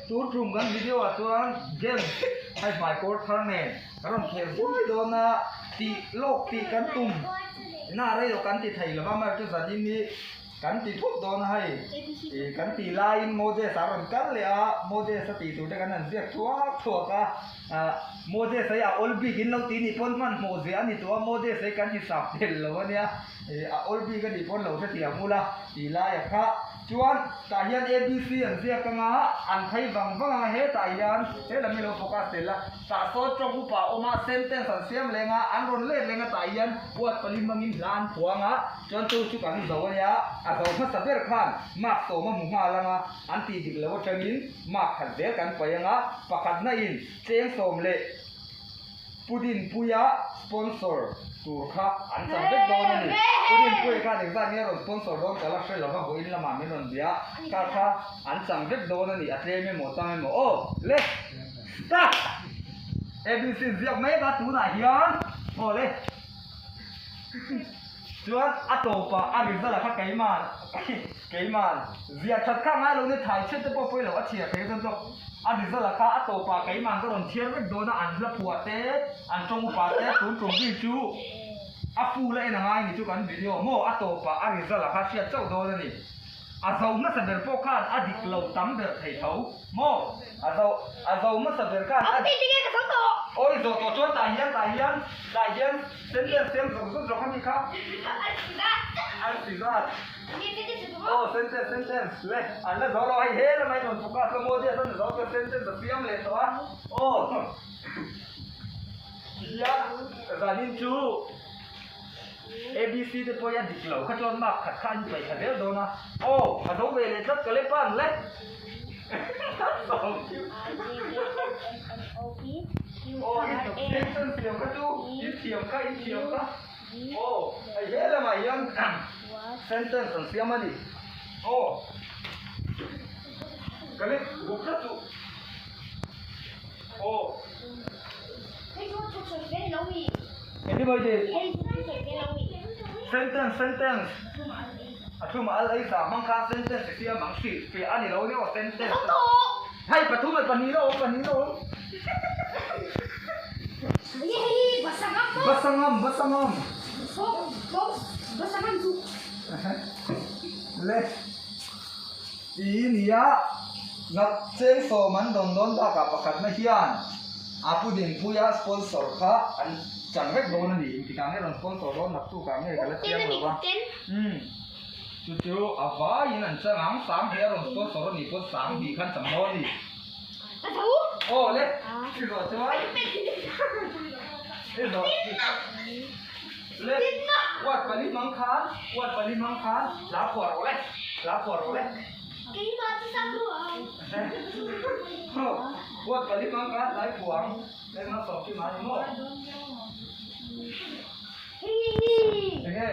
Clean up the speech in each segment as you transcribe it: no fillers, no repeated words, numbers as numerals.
Tun tum kan video ah chuan game hei hmai kawr thar nen kan rawn khel buai dawn a, tih lawk tih kan tum na rei lo kan ti thei lo va, amaherawhchu zanin hi kan ti thut dawn a hei ih kan tih laiin Moses a rawn kal leh a, Moses a tih tur te kan han ziak thuak thuak a, ah Moses a hi a awl bik in lo tih nih pawn hmanhmawh ziah a ni tawh a, Moses a hi kan hisap tel lo a nia. Ih a awl bik a nih pawn lo hrethiam ula tih laia kha chuan tah hian abc an ziak anga an phei vang vang anga hetah hian helam hi lo focus tel a tah sawn tawng upa a awm a sentence an siam leng a an rawn let leng a tah hian puat pali hmangin hla an phuang a chuan chu chu kan zo a nia a zo hmasa ber khan mark sawm a hmu nghal anga an tih dik loh atangin mark khat zel kan paih anga pakhatna in cheng sawm leh Pu Dinpuia sponsor tur kha an chang vek dawn a ni. Pu Dinpuia khan engzat nge a rawn sponsor dawn ka la hre lo va, vawiin lamah min rawn bia kha kha an chang vek dawn a ni, a tlem emaw tam emaw aw le start! ABC ziak mai kha tunah hian aw le chuan a tawpah a result ah kha keimah Keiman, ziah that kha ngai lo ni thai chhiat te pawh pawi lo a chhiar thei dawn zawk. A result ah kha a tawpah keiman ka rawn chhiar vek dawn a, an hla phuah te, an tawng upa te, tun tum bik chu a full a en a ngai ni chu kan video maw a tawpah a result ah kha hriat chauh dawn a ni. A zo hmasa ber pawh khan a dik lo tam ber thei tho maw? A zo a zo hmasa ber khan a Awi zawh tawh chuan tah hian tah hian tah hian sentence siam zawk zawk zawk a ni kha. An si zat. Aw sentence sentence le an la zo lo hei he lamah in rawn focus la maw diat a zo chuan sentence a siam leh tawh a aw tihian zanin chu abc te pawh hi a dik lo kha chuan mark khat kha an paih thla zel dawn a aw a zo ve leh tlat ka le pan le aw sentence siam kha chu in thiam kha in thiam kha. Aw, hei he lamah hian sentence an siam a ni. Aw, ka leh buk tlat chu. Aw. Engtin mai ti? Sentence, sentence. A thuma al ei sa hmang khan sentence i siam ang hrilh fiah a ni lo nia aw sentence. Hei pathum leh pahnih la awm, pahnih la awm. Basangam, basangam. Le ti nia ngap cheng sawm an dawn dawn bakah pakhatna hian a pu Dinpuia sponsor kha an chang vek dawn a ni. Engtikah nge rawn sponsor dawn naktukah nge ka la chiang lo va. Chu chu a vaiin an chang ang, sang hi a rawn sponsor a nih pawn sang hnih khan chang dawn a ni. Aw le, i zawh chuan i zawh le uat pali hmang khan uat pali hmang khan hla phuah rawh le, hla phuah rawh le. Uat pali hmang khan hlai phuah ang, engmah sawm kim a ni maw? Enge?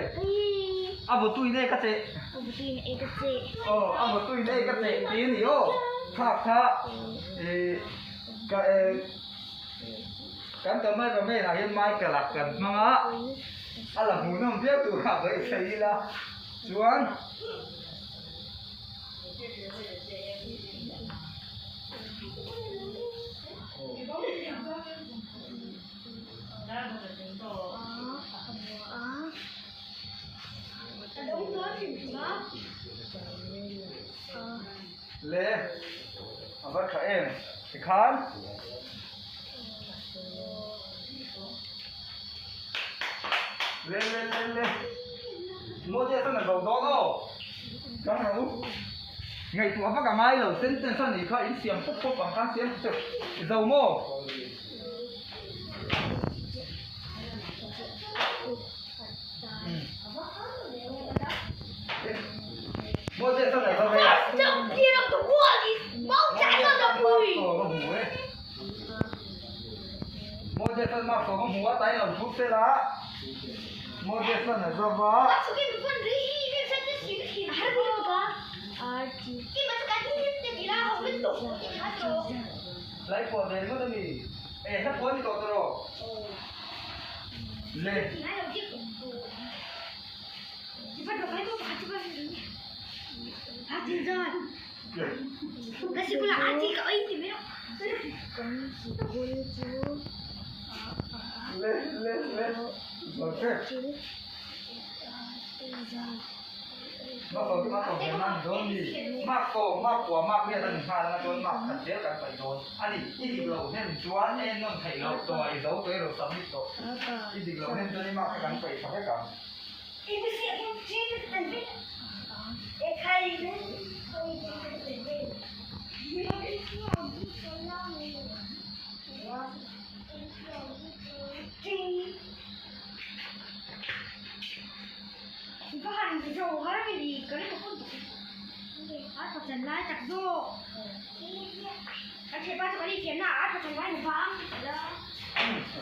A vawtui nei ka cheh. Aw, a vawtui nei ka cheh tih a ni aw. Kha kha ih ka eh kan camera man ah hian Michael ah kan hmang a, a la hmuhnawm viau tur a beisei ila chuan. Le a va tha em tikhan le le le le Moses a na zo dawn aw chang rawh u ngaihtuah vak a ngai lo sentence a nih kha in siam pawp pawp ang khan siam zo maw. Lai pawh ve ringawt a ni. E hla phuan ni tawh tawh le. Le le le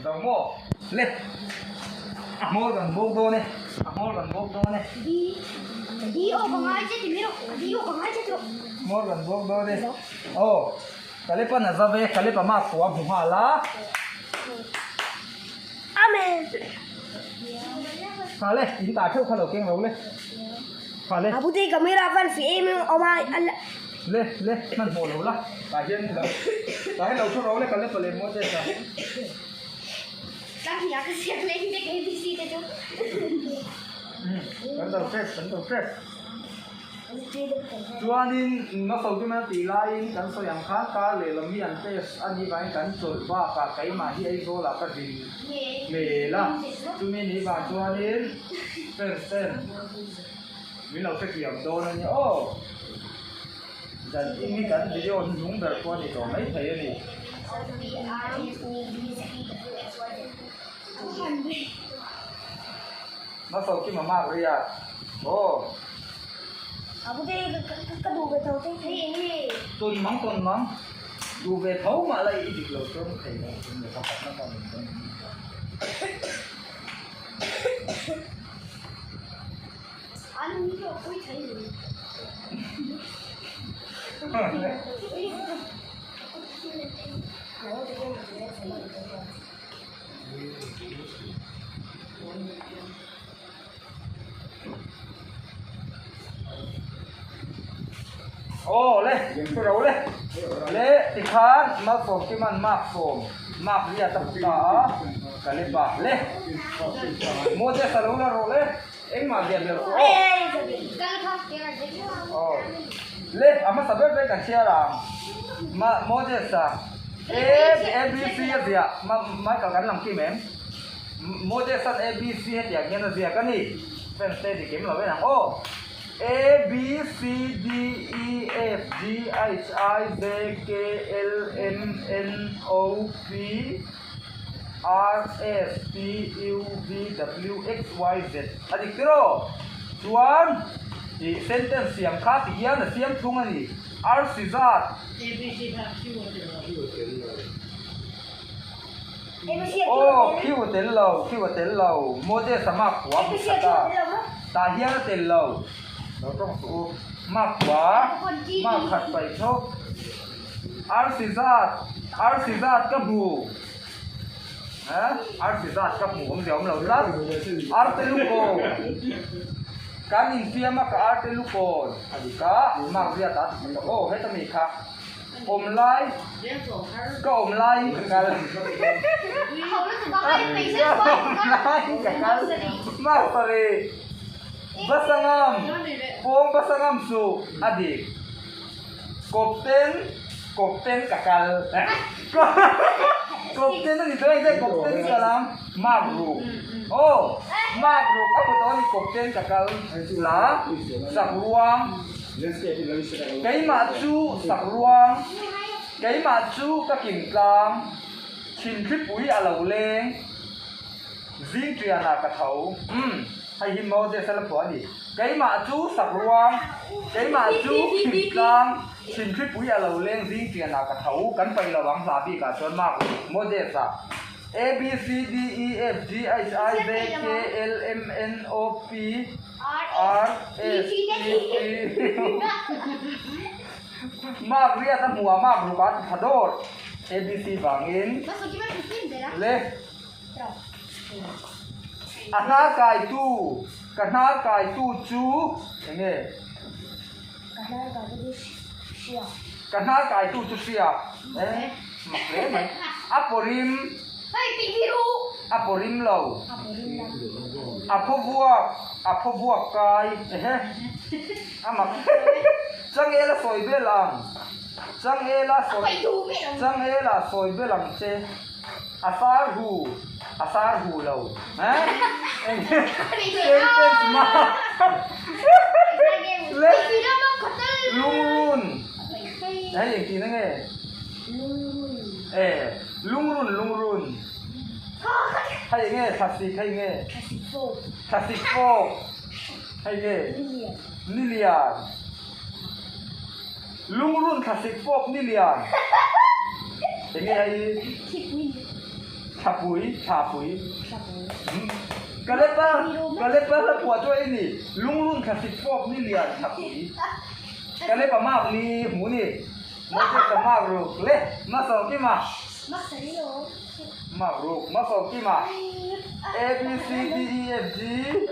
Zo maw? Le! A hmawr kan bawk dawn e, a hmawr kan bawk dawn e. Hmawr kan bawk dawn e. Aw, Kalepan a za ve, Kalepa mak pawh a hmu nghal a. Amen. Kha le, in tah theuh kha lo keng ro le. Kha le. Abu te camera van fi em em awm a. Le, le, hman hmuh lo la. Tah hian lo, tah hian lo thu ro le ka le pale maw che ka. Ka hnia ka siak le hi te ABC te chu. Kan lo test, kan lo test. Chuanin Mafaukim a tih laiin kan sawi ang khan kar lehlam hi an test a nih vangin kan chawlh bakah keimah hi Aizawlah ka zin hmel a, chumi nih vang chuanin fans ten min lo hrethiam dawn a nia aw. Zan in hi kan video hnuhnung ber pawh a ni tawh maithei a ni. Mafaukim a mark riat aw. Tawn mang tawn mang duh ve tho mah la i dik lo chuan thei lo chuan lehkha pakhat na ka rawn dawn a ni. Aw le thu ro le le tikhan Malsawmkiman mark sawm mark riat a hmu ta a ka le pa le Moses a lo la rawh le engmah biak ber chu aw aw le a hmasa ber ber kan chhiar ang Ma Moses a A A B C a ziah Ma Michael kan lang kim em. Moses an ABC hetiang hian a ziak a ni. Fans te dik em lo en ang aw. A B C D E F G H I J K L M N O P R S T U V W X Y Z a dik tiraw? Chuan ih sentence siam kha ti hian a siam thung a ni. R si zat. Aw Q a tel lo, Q a tel lo, Moses a mark pua hmu khat a, tah hian a tel lo, lo tawng suh u, mark pua, mark khat paih thawk, arsi zat, arsi zat ka hmu, eh arsi zat ka hmu awmzia awm lo tlat, arte lukawn, kan infiam a ka arte lukawn a dik a, mark zia ta ti khat a, aw heta mi kha. Awm lai ka awm laiin ka kal ka awm laiin ka kal Mafari Basangam pawng Basangam chu a dik Kawpten kawpten ka kal kawpten a ni dawn a kawpten ka lam Mark ruk aw Mark ruk a hmu tawh a ni kawpten ka kal la Sakruang. Keimah chu sak ruang, keimah chu ka kim tlang, Thinhripui a lo leng, zing ṭianah ka tho. Umm, hei hi Moses a la phuah a ni. Keimah chu sak ruang, keimah chu kim tlang, Thinhripui a lo leng, zing ṭianah ka tho. Kan paih lo ang hla bikah chuan Mark Moses a A B C D E F G H I J K L M N O P R S T U Mark riat a hmuh a mark ruk a ti tha dawr A B C vangin le a hnar kai tu ka hnar kai tu chu eng nge? Ka hnar kaitu chu hria. Eh, mak hle mai. A pawrim. A pawrim lo. A phaw vuak, a phaw vuak kai. Ehe. A mak. Changela sawi bel ang. Changela sawi Changela sawi bel ang che. A sar hu, a sar hu lo. Eh? Sentence ma. Le. Lungrun. Hei engtin a nge? Eh, lungrun lungrun. Hei nge thlasik hei nge? Thlasik fawk. Hei nge? Nilian. Lungrun thlasik fawk nilian. Enge hei? Thlapui, thlapui. Kalepa, Kalepa hla phuah chu hei ni. Lungrun thlasik fawk nilian thlapui. Kalepa mak li hmu ni. Moses-a mak ruk le Masawkima. Mak ruk Masawkima. A B C D E F G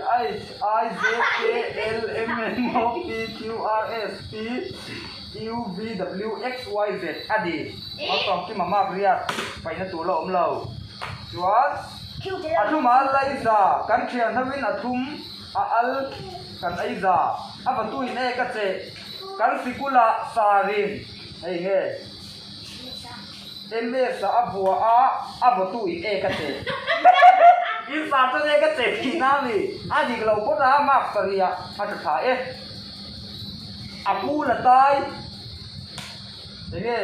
H I J K L M N O P Q R S T U V W X Y Z a ni. Masawkima mak riat paihna tur la awm lo. Chuan a thuma Laiza kan thian hovin a thum a al kan ei za a vatuin ek a cheh. Kan sikula sarin hei nge MS a a bua a, a vawtu in ek a cheh. In sar chuan ek a cheh tih na a ni. A dik lo phawt a, mark sarih ah a tha tha e. A pu la tai enge?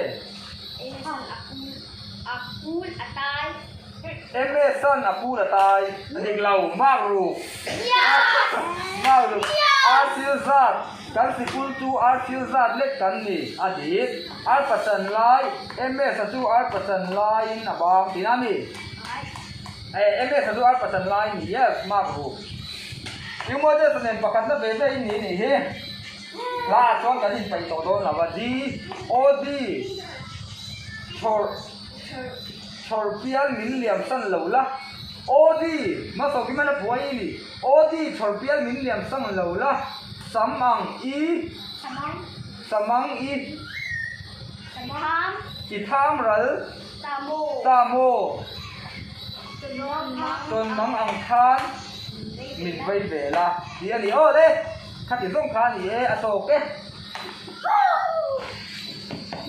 MS an a pu la tai. A dik lo, mark ruk. Mark ruk. Ar thil zat, kan sikul chu ar thil zat lek kan ni a dik. Ar pachan lai, MS a chu ar pachan laiin a bang tih na a ni. MS a chu ar pachan lai a ni, yes, mark ruk. Ringmawite sa nen pakhatna ve ve in ni nih hi. Hla ah chuan kan inpaih tawh dawn lo a, D, O, D, chhawrh, chhawrh pial min liam san lo la, O, D, hmasa kim a la phuai i ni, O, D, chhawrh pial min liam san lo la, sam ang i, samang i, i tham ral, ta maw, tawnmang ang khan min vei ve la, tih a ni aw le. Khati zawng kha a ni e, a tawk e.